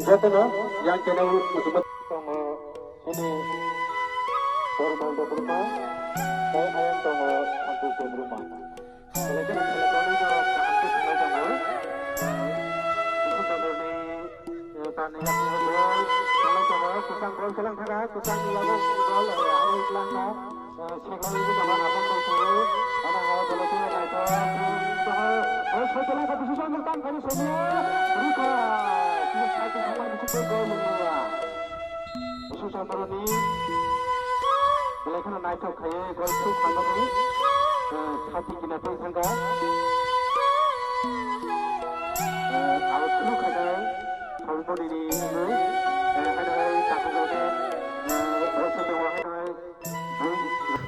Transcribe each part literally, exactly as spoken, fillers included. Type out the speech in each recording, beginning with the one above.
Jotono yang kene muchungma tongo chini Porimal Debbarma, tei ayang tongo Santosh Debbarma. Belai kheno khelai tongo, kaham khe thangwi tongo. Bwswk tongo ni, eh, tani yakni ball, tangwi tongo, kwchang ball kwlang thangkha, kwchangni yago ball, eh, ano kwlangkha. Seglai wngwi tongo, Apong bai tongo. Ano hai belai kheno naithok. Tongo, o soi belai kha, bisi soi nwng tang kari soi mia. Rikha. Tini side o thangma bisi tei gol mwngliya. Bisi soi boroni. Belai kheno naithok khaiwi gol thuk khanani. Eh, khati kina tei thangkha. Eh, out thuk khainai. Salmonini wngwi. Eh, haino hai takhuk rokni, eh, bwswk tongo haino hai.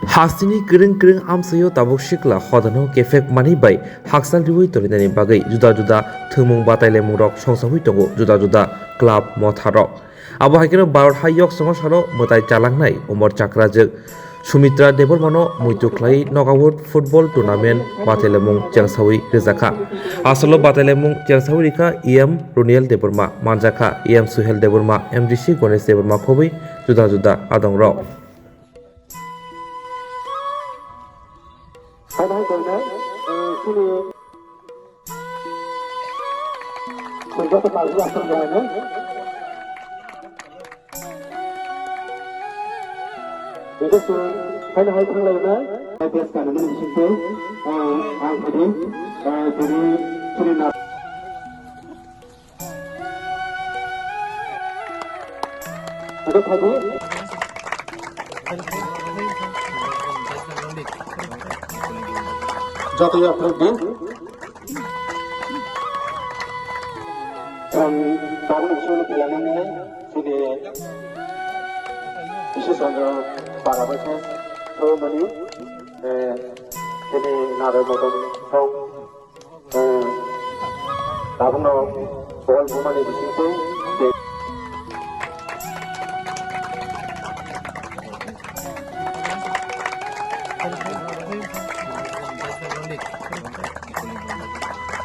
Hasini kwrwng kwrwng amchaio tabuk sikla hodano kephek manwi bai hakchal riwi torinani bagwi juda juda thwngmung batailaimungrok songsawi tongo juda juda club motharok. Abo hai kheno Bharat hai yoksongo salo mwtai chalangnai Umar Chakrajwk Sumitra Debbarmano muitu khlai knockout football tournament batailaimungrok chengsawi rwjakha. Asalo batailaimungrok chengsawi rikha E M Roniel Debbarma, manjakha E M Suhel Debbarma, M D C Ganesh Debbarma khobwi juda juda adongrok. Hai, hai, hai, hai. Eh, sini. Sini, joto party asal jalan, eh. Begitu, hai, hai, hai, hai, hai. Hai, bias kan, ini di situ. Eh, ang tadi, eh, jadi, sini, nah. Ada tadi. Joto ya, Freddy. Em, tabuk sini pila nang nai, sini, isi sandra para baca, so mani, eh, sini naro motom, so, Tabukno bol bumani bisingtwi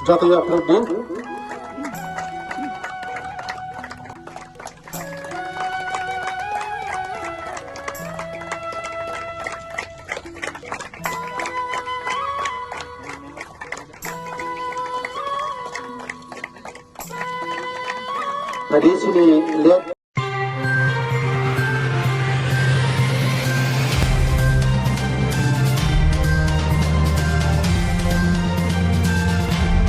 joto yaphru di. Tadi sini lihat.